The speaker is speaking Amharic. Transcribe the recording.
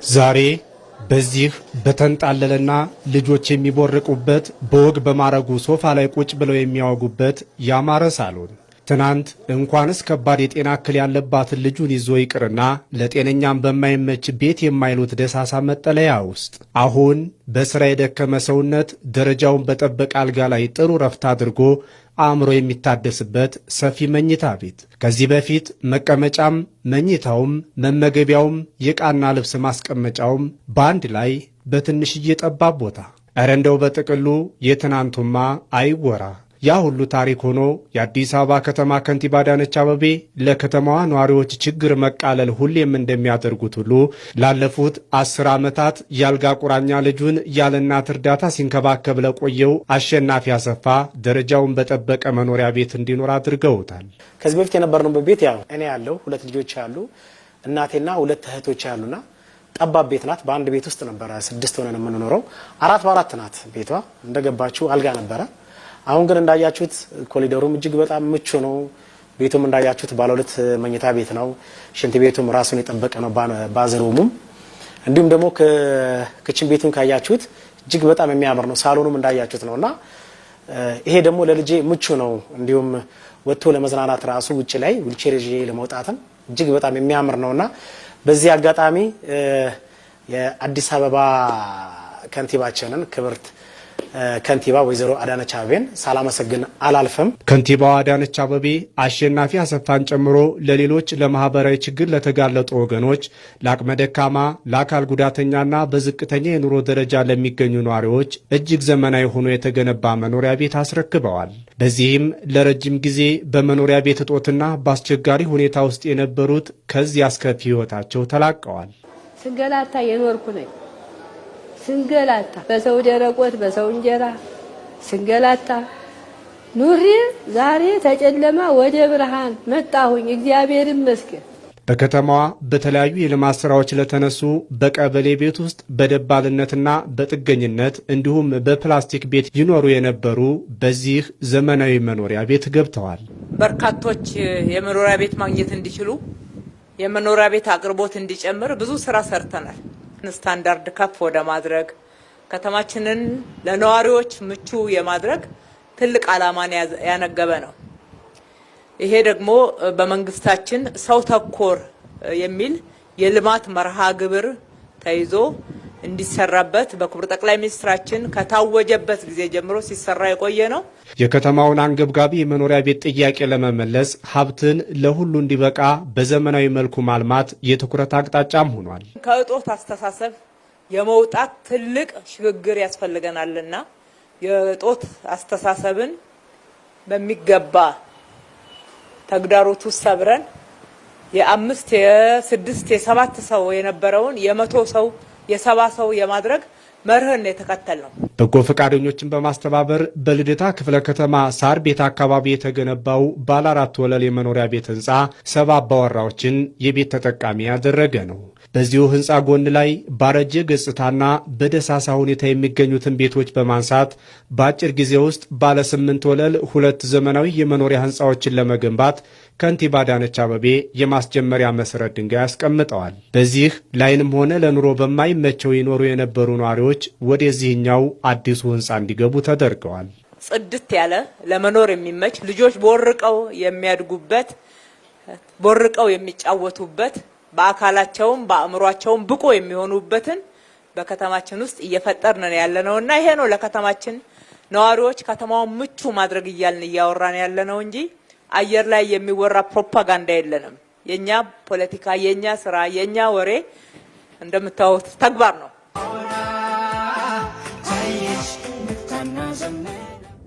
ዛሬ በዚህ በተንጣለለና ልጆች የሚቦርቁበት፣ በወግ በማዕረጉ ሶፋ ላይ ቁጭ ብለው የሚያወጉበት ያማረ ሳሎን፣ ትናንት እንኳንስ ከባድ የጤና እክል ያለባትን ልጁን ይዞ ይቅርና ለጤነኛም በማይመች ቤት የማይሉት ደሳሳ መጠለያ ውስጥ፣ አሁን በስራ የደከመ ሰውነት ደረጃውን በጠበቀ አልጋ ላይ ጥሩ ረፍት አድርጎ አእምሮ የሚታደስበት ሰፊ መኝታ ቤት፣ ከዚህ በፊት መቀመጫም መኝታውም መመገቢያውም የዕቃና ልብስ ማስቀመጫውም በአንድ ላይ በትንሽዬ ጠባብ ቦታ። እረ እንደው በጥቅሉ የትናንቱማ አይወራ። ያ ሁሉ ታሪክ ሆኖ የአዲስ አበባ ከተማ ከንቲባ አዳነች አቤቤ ለከተማዋ ነዋሪዎች ችግር መቃለል ሁሌም እንደሚያደርጉት ሁሉ ላለፉት 10 ዓመታት የአልጋ ቁራኛ ልጁን ያለ እናት እርዳታ ሲንከባከብ ለቆየው አሸናፊ አሰፋ ደረጃውን በጠበቀ መኖሪያ ቤት እንዲኖር አድርገውታል። ከዚህ በፊት የነበርንበት ቤት ያው እኔ ያለው፣ ሁለት ልጆች ያሉ፣ እናቴና ሁለት እህቶች ያሉና ጠባብ ቤት ናት። በአንድ ቤት ውስጥ ነበረ ስድስት ሆነን የምንኖረው። 4 በ4 ናት ቤቷ። እንደገባችሁ አልጋ ነበረ። አሁን ግን እንዳያችሁት ኮሪደሩም እጅግ በጣም ምቹ ነው። ቤቱም እንዳያችሁት ባለ ሁለት መኝታ ቤት ነው። ሽንት ቤቱም ራሱን የጠበቀ ነው፣ bathroom ኡም እንዲሁም ደግሞ kitchen ቤቱን ካያችሁት እጅግ በጣም የሚያምር ነው። ሳሎኑም እንዳያችሁት ነው እና ይሄ ደግሞ ለልጄ ምቹ ነው። እንዲሁም ወጥቶ ለመዝናናት ራሱ ውጭ ላይ ዊልቼር ይዤ ለመውጣትም እጅግ በጣም የሚያምር ነውና በዚህ አጋጣሚ የአዲስ አበባ ከንቲባችንን፣ ክብርት ከንቲባ ወይዘሮ አዳነች አቤቤን ሳላመሰግን አላልፍም። ከንቲባዋ አዳነች አቤቤ አሸናፊ አሰፋን ጨምሮ ለሌሎች ለማህበራዊ ችግር ለተጋለጡ ወገኖች፣ ለአቅመ ደካማ፣ ለአካል ጉዳተኛና በዝቅተኛ የኑሮ ደረጃ ለሚገኙ ነዋሪዎች እጅግ ዘመናዊ ሆኖ የተገነባ መኖሪያ ቤት አስረክበዋል። በዚህም ለረጅም ጊዜ በመኖሪያ ቤት እጦትና በአስቸጋሪ ሁኔታ ውስጥ የነበሩት ከዚህ አስከፊ ሕይወታቸው ተላቀዋል። ስንገላታ የኖርኩ ነኝ። ስንገላታ በሰው ደረቆት በሰው እንጀራ ስንገላታ ኑሬ ዛሬ ተጨለማ ወደ ብርሃን መጣሁኝ። እግዚአብሔር ይመስገን። በከተማዋ በተለያዩ የልማት ስራዎች ለተነሱ፣ በቀበሌ ቤት ውስጥ በደባልነትና በጥገኝነት እንዲሁም በፕላስቲክ ቤት ይኖሩ የነበሩ በዚህ ዘመናዊ መኖሪያ ቤት ገብተዋል። በርካቶች የመኖሪያ ቤት ማግኘት እንዲችሉ፣ የመኖሪያ ቤት አቅርቦት እንዲጨምር ብዙ ስራ ሰርተናል። ስታንዳርድ ከፍ ወደ ማድረግ፣ ከተማችንን ለነዋሪዎች ምቹ የማድረግ ትልቅ ዓላማን ያነገበ ነው። ይሄ ደግሞ በመንግስታችን ሰው ተኮር የሚል የልማት መርሃ ግብር ተይዞ እንዲሰራበት በክቡር ጠቅላይ ሚኒስትራችን ከታወጀበት ጊዜ ጀምሮ ሲሰራ የቆየ ነው። የከተማውን አንገብጋቢ የመኖሪያ ቤት ጥያቄ ለመመለስ ሀብትን ለሁሉ እንዲበቃ በዘመናዊ መልኩ ማልማት የትኩረት አቅጣጫም ሆኗል። ከእጦት አስተሳሰብ የመውጣት ትልቅ ሽግግር ያስፈልገናልና የእጦት አስተሳሰብን በሚገባ ተግዳሮቱ ሰብረን የአምስት፣ የስድስት፣ የሰባት ሰው የነበረውን የ100 ሰው፣ የ70 ሰው የማድረግ መርህን የተከተል ነው። በጎ ፈቃደኞችን በማስተባበር በልደታ ክፍለ ከተማ ሳር ቤት አካባቢ የተገነባው ባለ አራት ወለል የመኖሪያ ቤት ህንፃ 70 አባወራዎችን የቤት ተጠቃሚ ያደረገ ነው። በዚሁ ህንፃ ጎን ላይ ባረጀ ገጽታና በደሳሳ ሁኔታ የሚገኙትን ቤቶች በማንሳት በአጭር ጊዜ ውስጥ ባለ ስምንት ወለል ሁለት ዘመናዊ የመኖሪያ ህንፃዎችን ለመገንባት ከንቲባ አዳነች አቤቤ የማስጀመሪያ መሰረት ድንጋይ አስቀምጠዋል። በዚህ ላይንም ሆነ ለኑሮ በማይመቸው ይኖሩ የነበሩ ነዋሪዎች ወደዚህኛው አዲሱ ህንፃ እንዲገቡ ተደርገዋል። ጽድት ያለ፣ ለመኖር የሚመች፣ ልጆች ቦርቀው የሚያድጉበት፣ ቦርቀው የሚጫወቱበት፣ በአካላቸውም በአእምሯቸውም ብቁ የሚሆኑበትን በከተማችን ውስጥ እየፈጠርን ነው ያለነው እና ይሄ ነው ለከተማችን ነዋሪዎች ከተማውን ምቹ ማድረግ እያልን እያወራን ያለነው እንጂ አየር ላይ የሚወራ ፕሮፓጋንዳ የለንም። የኛ ፖለቲካ፣ የኛ ስራ፣ የኛ ወሬ እንደምታዩት ተግባር ነው።